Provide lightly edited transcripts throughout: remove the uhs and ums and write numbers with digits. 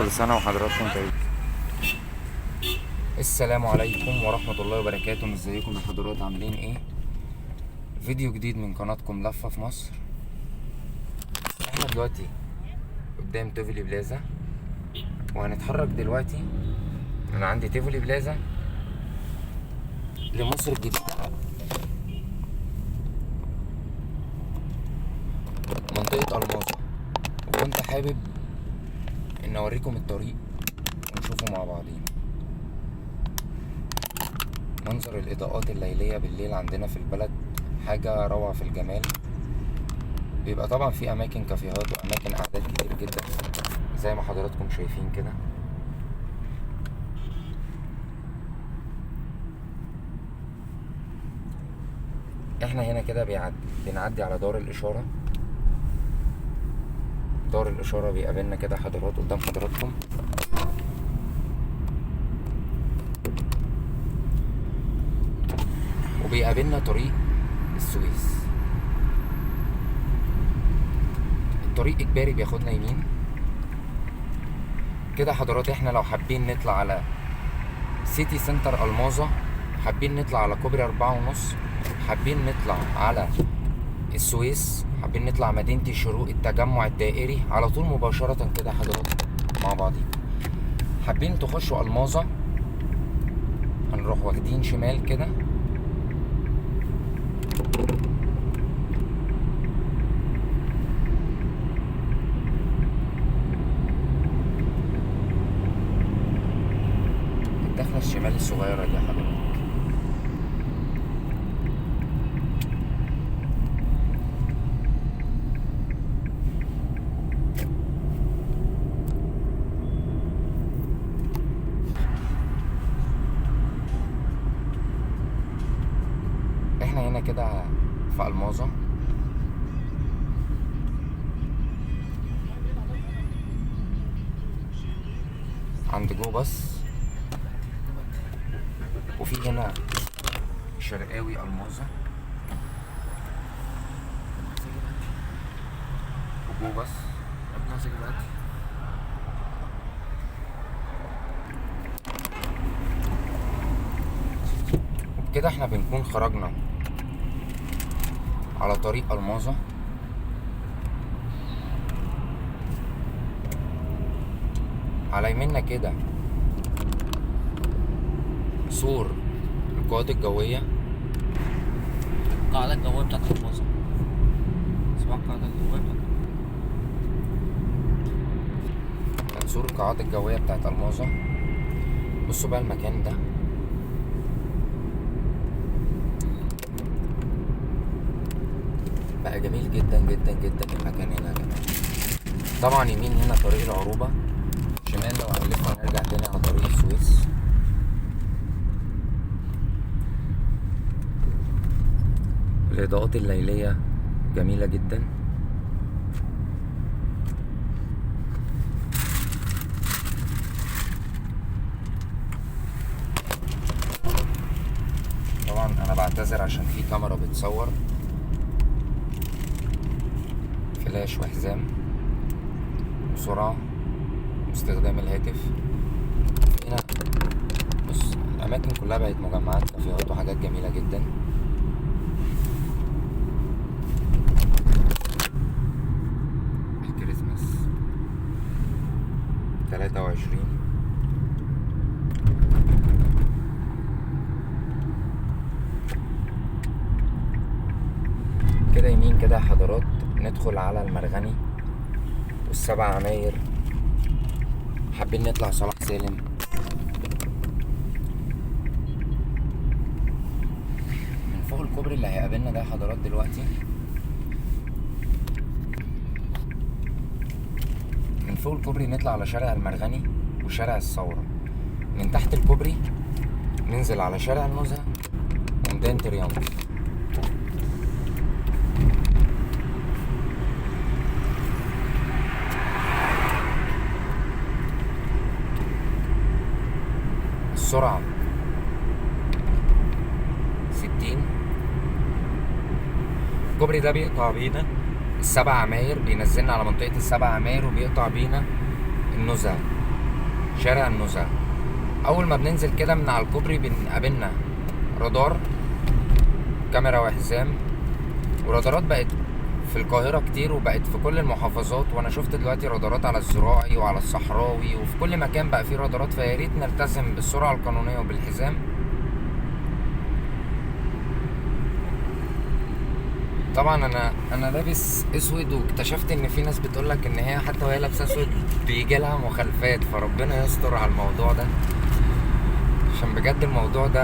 كل سنة وحضراتكم طيبين. السلام عليكم ورحمة الله وبركاته. ازيكم يا حضرات، عاملين ايه؟ فيديو جديد من قناتكم لفة في مصر. احنا دلوقتي قدام تيفولي بلازا، وهنتحرك دلوقتي من عند تيفولي بلازا لمصر الجديدة، منطقة الماظة. وكنت حابب ان اوريكم الطريق ونشوفه مع بعضينا. منظر الاضاءات الليلية بالليل عندنا في البلد حاجة روعة في الجمال. بيبقى طبعا في اماكن كافيهات واماكن قعدات كتير جدا زي ما حضراتكم شايفين كده. احنا هنا كده بنعدي على دار الاشارة. دار الاشارة بيقابلنا كده حضرات قدام حضراتكم. وبيقابلنا طريق السويس. الطريق اجباري بياخدنا يمين كده حضرات. احنا لو حابين نطلع على سيتي سنتر الماظة، حابين نطلع على كوبري 4.5، حابين نطلع على السويس، حابين نطلع مدينة الشروق، التجمع الدائري، على طول مباشرة كده حضرات مع بعضيكم. حابين تخشوا الماظة هنروح واخدين شمال كده، الدخلة الشمال الصغيرة دي يا حضرات. احنا هنا كده في الماظة. عند جو باص، وفي هنا شرقاوي الماظة وجو باص. وبكده احنا بنكون خرجنا على طريق الماظة. على يميننا كده سور القوات الجوية، القاعدة الجوية بتاعت الماظة، اسمها القاعدة الجوية بتاعت كان سور القاعدة الجوية بتاعت الماظة. بصوا بقى المكان ده، بقى جميل جدا جدا جدا المكان هنا يا جماعة. طبعا يمين هنا طريق العروبة، شمال لو هنلف هنرجع تاني على طريق السويس. الإضاءات الليلية جميلة جدا. طبعا أنا بعتذر عشان في كاميرا بتصور، فلاش وحزام وسرعة واستخدام الهاتف. هنا بص الأماكن كلها بقت مجمعات كافيهات وحاجات جميلة جدا. الكريسماس 23. كده يمين كده يا حضرات ندخل على المرغني والسبع عماير. حابين نطلع صلاح سالم. من فوق الكوبري اللي هيقابلنا ده يا حضرات دلوقتي، من فوق الكوبري نطلع على شارع المرغني وشارع الثورة. من تحت الكوبري ننزل على شارع النزهة وميدان تريومف. السرعة 60. الكوبري ده بيقطع بينا السبع عماير، بينزلنا على منطقة السبع عماير وبيقطع بينا النزهة. شارع النزهة. اول ما بننزل كده من على الكوبري بنقابلنا رادار، كاميرا وحزام. ورادارات بقت في القاهرة كتير وبقت في كل المحافظات، وانا شفت دلوقتي رادارات على الزراعي وعلى الصحراوي وفي كل مكان بقى فيه رادارات. فيا ريت نلتزم بالسرعة القانونية وبالحزام. طبعا انا لابس اسود، واكتشفت ان في ناس بتقولك ان هي حتى وهي لابسه اسود بيجي لها مخالفات، فربنا يستر على الموضوع ده، عشان بجد الموضوع ده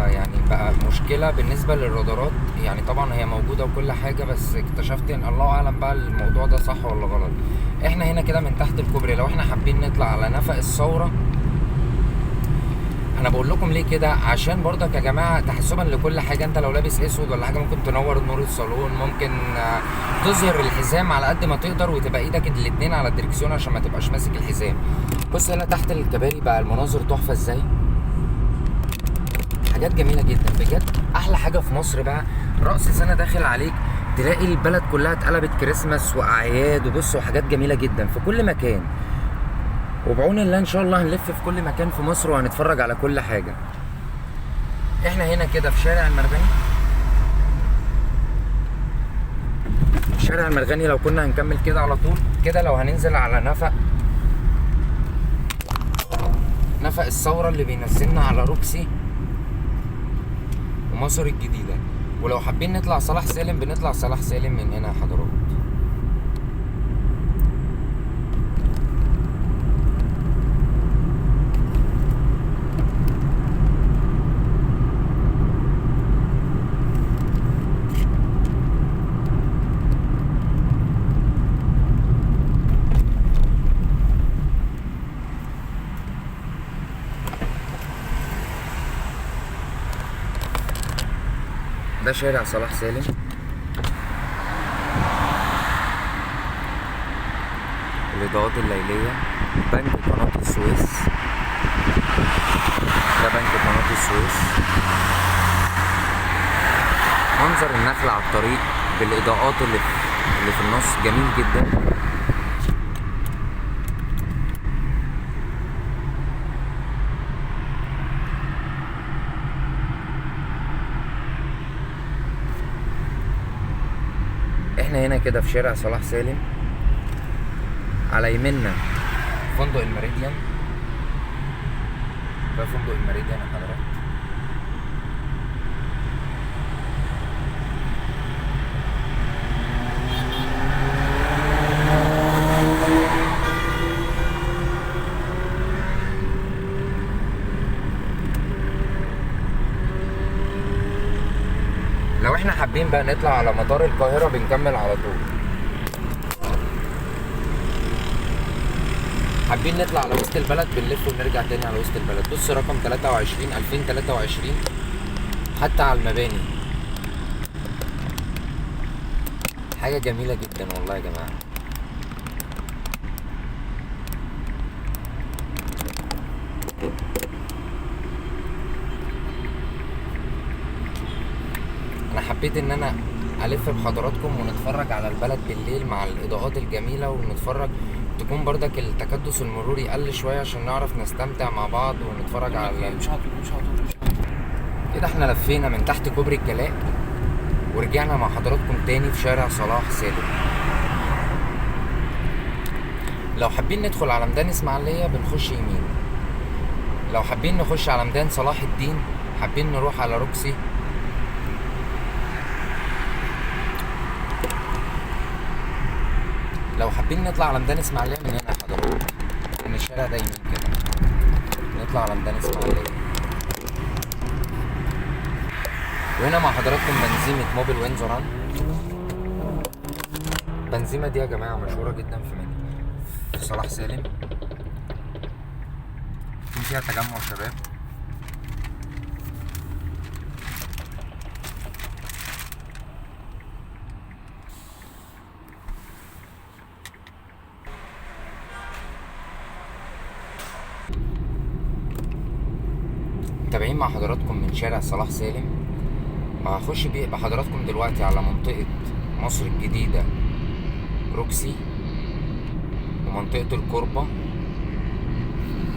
يعني بقى مشكلة بالنسبة للرادارات. يعني طبعا هي موجودة وكل حاجة، بس اكتشفت ان الله اعلم بقى الموضوع ده صح ولا غلط. احنا هنا كده من تحت الكوبري لو احنا حابين نطلع على نفق الثورة، انا بقول لكم ليه كده، عشان برضك يا جماعة تحسبا لكل حاجة. انت لو لابس اسود ولا حاجة ممكن تنور نور الصالون، ممكن تظهر الحزام على قد ما تقدر، وتبقى ايدك الاتنين على الدركسيون عشان ما تبقاش ماسك الحزام. بص هنا تحت الكباري بقى المناظر تحفة ازاي، حاجات جميلة جدا بجد. احلى حاجة في مصر بقى رأس سنة داخل عليك تلاقي البلد كلها اتقلبت كريسماس واعياد، وبص وحاجات جميلة جدا في كل مكان. وبعون الله ان شاء الله هنلف في كل مكان في مصر وهنتفرج على كل حاجة. احنا هنا كده في شارع المرغني. شارع المرغني لو كنا هنكمل كده على طول كده، لو هننزل على نفق الثورة اللي بينزلنا على روكسي ومصر الجديدة. ولو حابين نطلع صلاح سالم بنطلع صلاح سالم من هنا يا حضرات. ده شارع صلاح سالم. الإضاءات الليلية، بنك قناة السويس، ده بنك قناة السويس. منظر النخل على الطريق بالإضاءات اللي في النص جميل جدا. احنا هنا كده في شارع صلاح سالم، على يميننا فندق الميريديان. ده فندق الميريديان يا حضرات. لو احنا حابين بقى نطلع على مطار القاهرة بنكمل على طول. حابين نطلع على وسط البلد بنلف ونرجع تاني على وسط البلد. بص رقم 23 2023 حتى على المباني، حاجة جميلة جدا والله يا جماعة. انا حبيت ان انا الف بحضراتكم ونتفرج على البلد بالليل مع الاضاءات الجميلة، ونتفرج تكون بردك التكدس المروري قل شوية عشان نعرف نستمتع مع بعض ونتفرج على مش على طول مش على طول مش على طول. كده احنا لفينا من تحت كوبري الجلاء ورجعنا مع حضراتكم تاني في شارع صلاح سالم. لو حابين ندخل على ميدان اسماعيليه بنخش يمين، لو حابين نخش على ميدان صلاح الدين، حابين نروح على روكسي، لو حابين نطلع على ميدان اسماعيليه من هنا يا حضرات، من الشارع ده يمين كده نطلع على ميدان اسماعيليه. وهنا مع حضراتكم بنزيمة موبيل وينزوران. بنزيمة دي يا جماعة مشهورة جدا في صلاح سالم، يكون فيها تجمع شباب. متابعين مع حضراتكم من شارع صلاح سالم. وهخش بحضراتكم دلوقتي على منطقة مصر الجديدة روكسي ومنطقة الكربة.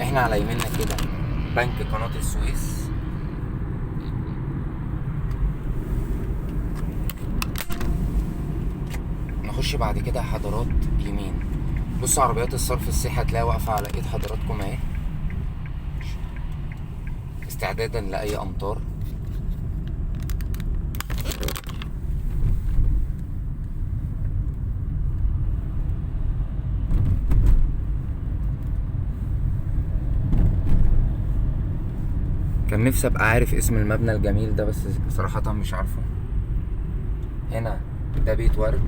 احنا على يميننا كده بنك قناة السويس. نخش بعد كده حضرات يمين. بصوا عربيات الصرف الصحي هتلاقيها واقفة على ايد حضراتكم اهي، استعدادا لأي أمطار. كان نفسي ابقى عارف اسم المبنى الجميل ده، بس صراحة مش عارفه. هنا ده بيت ورد.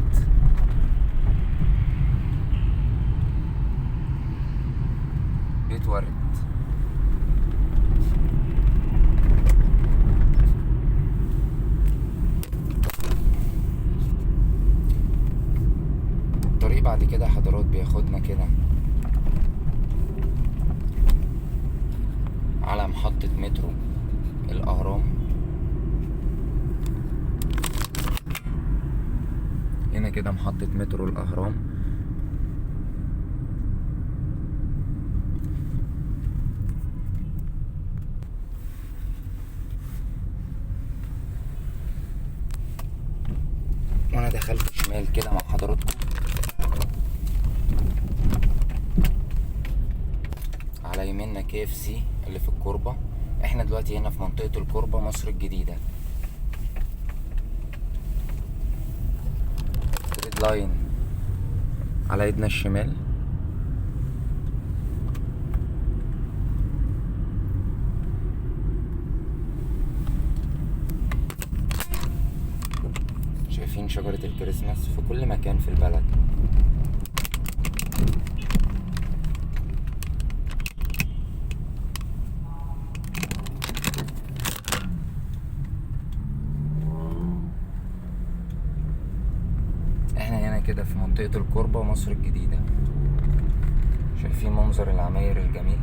بيت ورد. الطريق بعد كده حضرات بياخدنا كده على محطة مترو الأهرام. هنا كده محطة مترو الأهرام. وأنا دخلت شمال كده مع حضراتكم على يميننا KFC اللي في الكوربة. احنا دلوقتي هنا في منطقة الكوربة مصر الجديدة. Red Line على ايدنا الشمال. شايفين شجرة الكريسماس في كل مكان في البلد. كده في منطقة الكوربة مصر الجديدة. شايفين منظر العماير الجميل.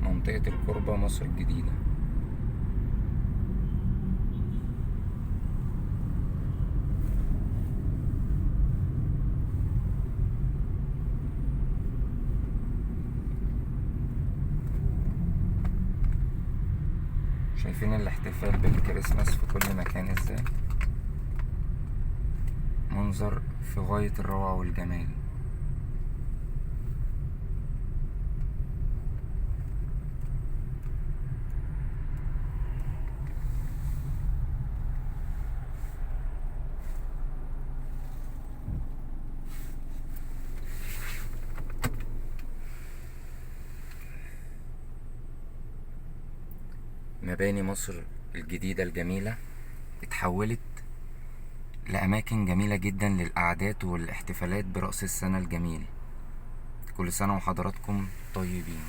منطقة الكوربة مصر الجديدة. شايفين الاحتفال بالكريسماس في كل مكان ازاي؟ منظر في غاية الروعة والجمال. مباني مصر الجديدة الجميلة اتحولت لأماكن جميلة جدا للقعدات والاحتفالات برأس السنة الجميل. كل سنة وحضراتكم طيبين.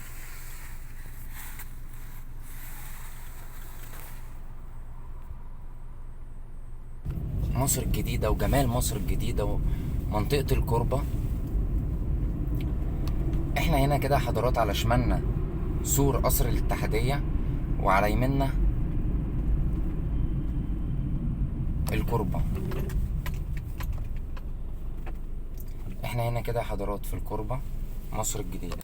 مصر الجديدة وجمال مصر الجديدة ومنطقة الكوربة. احنا هنا كده حضرات على شمالنا سور قصر الاتحادية، وعلى يميننا الكوربة. احنا هنا كده حضرات في الكوربة مصر الجديدة.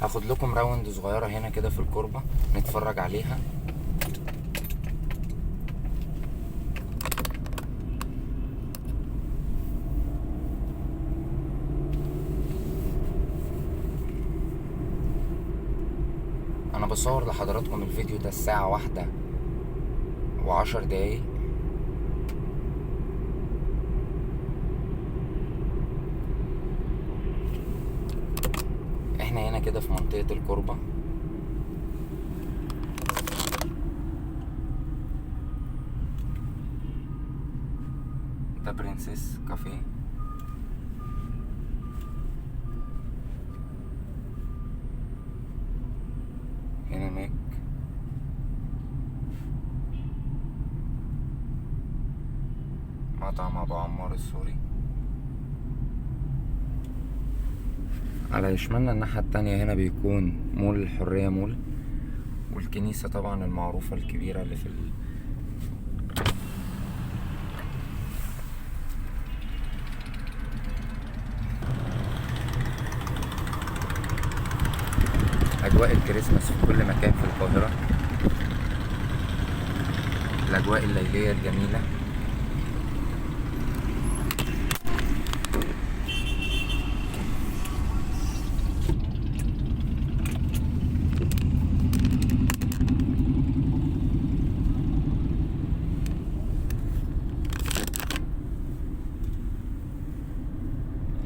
هاخد لكم round صغيرة هنا كده في الكوربة نتفرج عليها. انا بصور لحضراتكم الفيديو ده الساعة 1:10. احنا هنا كده في منطقة الكوربة. ده برنسيس كافيه. هنا ماك. مطعم ابو عمار السوري. على شمالنا الناحية التانية هنا بيكون مول الحرية مول، والكنيسة طبعا المعروفة الكبيرة اللي في الكريسماس في كل مكان في القاهرة، الأجواء الليلية الجميلة.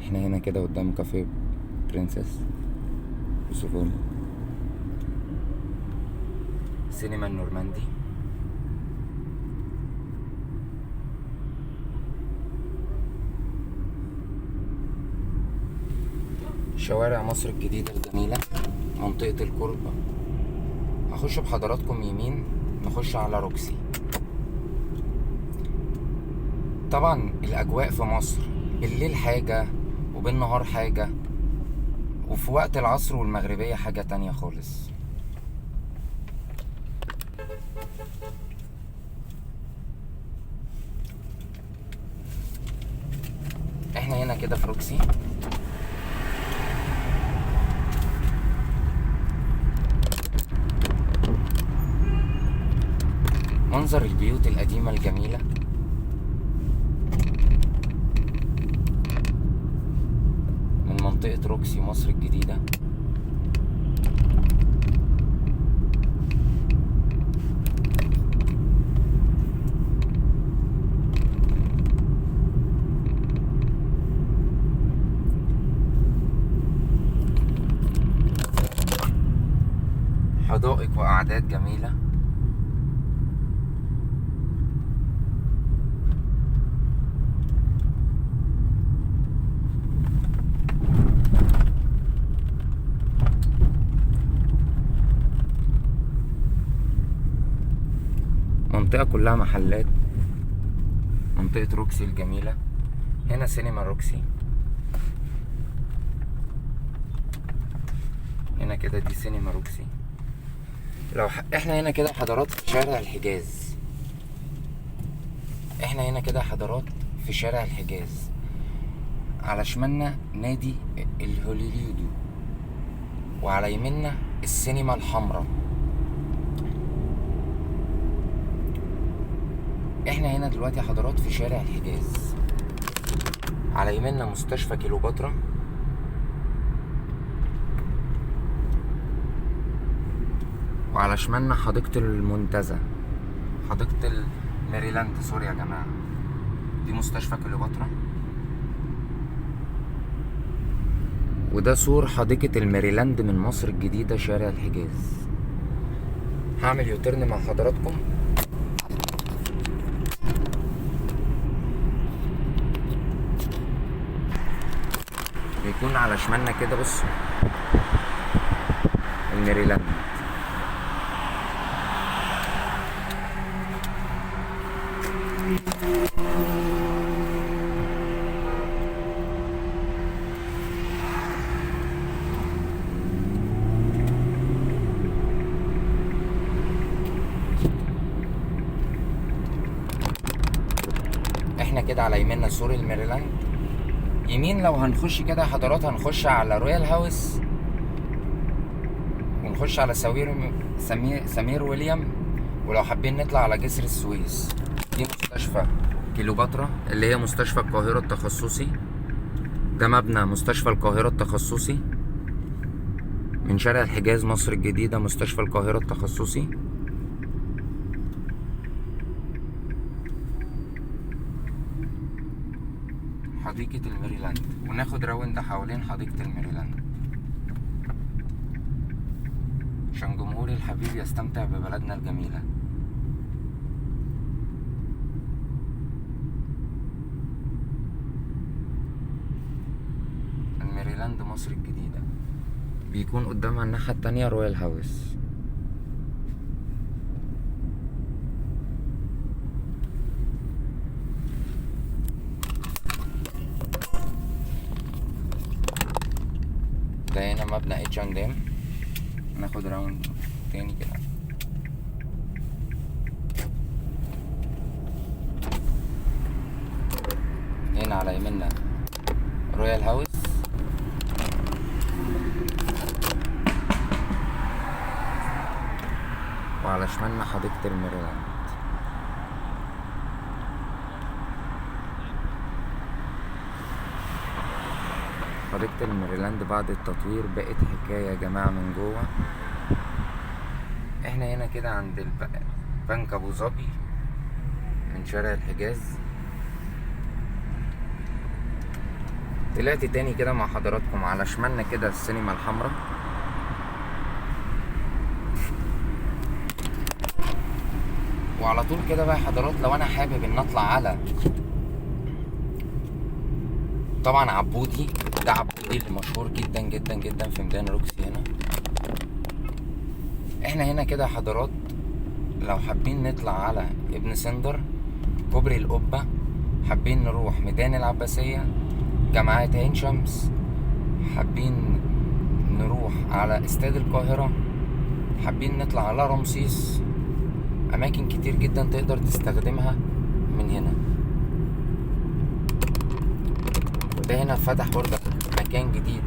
احنا هنا كده قدام كافيه برنسس وسوفولي، سينما النورماندي. شوارع مصر الجديدة الجميلة، منطقة الكوربة. هخش بحضراتكم يمين، نخش على روكسي. طبعا الأجواء في مصر بالليل حاجة وبالنهار حاجة، وفي وقت العصر والمغربية حاجة تانية خالص. احنا هنا كده في روكسي. منظر البيوت القديمة الجميلة. من منطقة روكسي مصر الجديدة. حدائق وأعداد جميلة. منطقة كلها محلات، منطقة روكسي الجميلة. هنا سينما روكسي، هنا كده دي سينما روكسي. لو احنا هنا كده حضرات في شارع الحجاز. احنا هنا كده حضرات في شارع الحجاز. على شمالنا نادي الهوليودو، وعلى يميننا السينما الحمراء. احنا هنا دلوقتي حضرات في شارع الحجاز. على يميننا مستشفى كيلوباترا، وعلى شمالنا حديقة المنتزه، حديقة الميريلاند، sorry يا جماعة، دي مستشفى كليوباترا، وده سور حديقة الميريلاند من مصر الجديدة شارع الحجاز. هعمل U-turn مع حضراتكم. بيكون على شمالنا كده، بص الميريلاند. احنا كده على يميننا سور الميريلاند. يمين لو هنخش كده حضرات هنخش على رويال هاوس، ونخش على سمير ويليام، ولو حابين نطلع على جسر السويس. دي مستشفى كيلوباترا اللي هي مستشفى القاهرة التخصصي. ده مبنى مستشفى القاهرة التخصصي من شارع الحجاز مصر الجديدة، مستشفى القاهرة التخصصي. حديقة الميريلاند، وناخد round حوالين حديقة الميريلاند عشان جمهوري الحبيب يستمتع ببلدنا الجميلة. الميريلاند مصر الجديدة بيكون قدامها الناحية التانية رويال هاوس. ده هنا مبنى H&M. ناخد round تاني كده. هنا على يميننا رويال هاوس. وعلى شمالنا حديقة الميريلاند. حديقة الميريلاند بعد التطوير بقت حكاية يا جماعة من جوه. احنا هنا كده عند بنك ابو ظبي من شارع الحجاز. طلعت تاني كده مع حضراتكم على شمالنا كده السينما الحمراء. وعلى طول كده بقى حضرات لو انا حابب ان اطلع على طبعا عبودي، ده عبودي اللي مشهور جدا جدا جدا في ميدان روكسي. هنا احنا هنا كده حضرات لو حابين نطلع على ابن سندر، كوبري القبة، حابين نروح ميدان العباسية، جامعة عين شمس، حابين نروح على استاد القاهرة، حابين نطلع على رمسيس، أماكن كتير جدا تقدر تستخدمها من هنا. وده هنا فتح برضه مكان جديد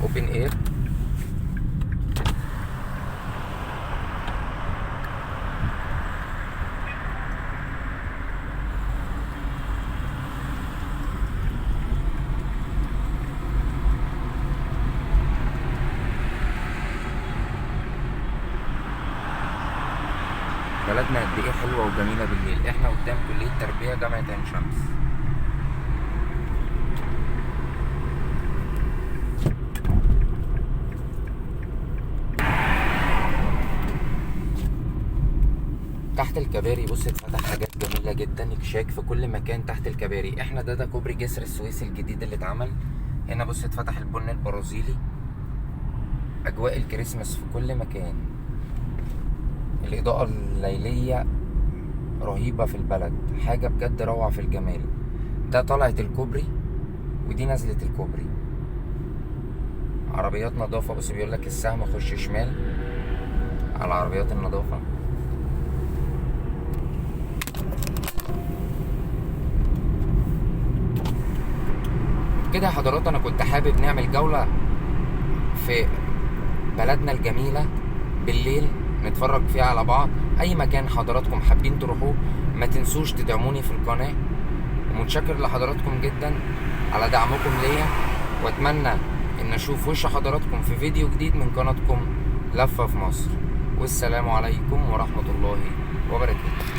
open air. بلدنا قد ايه حلوة وجميلة بالليل. احنا قدام كلية تربية جامعة عين شمس. تحت الكباري بص اتفتح حاجات جميلة جدا، اكشاك في كل مكان تحت الكباري. احنا ده كوبري جسر السويس الجديد اللي اتعمل هنا. بص اتفتح البن البرازيلي، اجواء الكريسماس في كل مكان، الإضاءة الليلية رهيبة في البلد، حاجة بجد روعة في الجمال. ده طلعت الكوبري ودي نزلة الكوبري. عربيات نظافة، بس بيقول لك السهم خش شمال على عربيات النظافة. كده يا حضرات أنا كنت حابب نعمل جولة في بلدنا الجميلة بالليل، نتفرج فيها على بعض. اي مكان حضراتكم حابين تروحوه ما تنسوش تدعموني في القناة، ومتشكر لحضراتكم جدا على دعمكم ليا، واتمنى ان اشوف وش حضراتكم في فيديو جديد من قناتكم لفة في مصر. والسلام عليكم ورحمة الله وبركاته.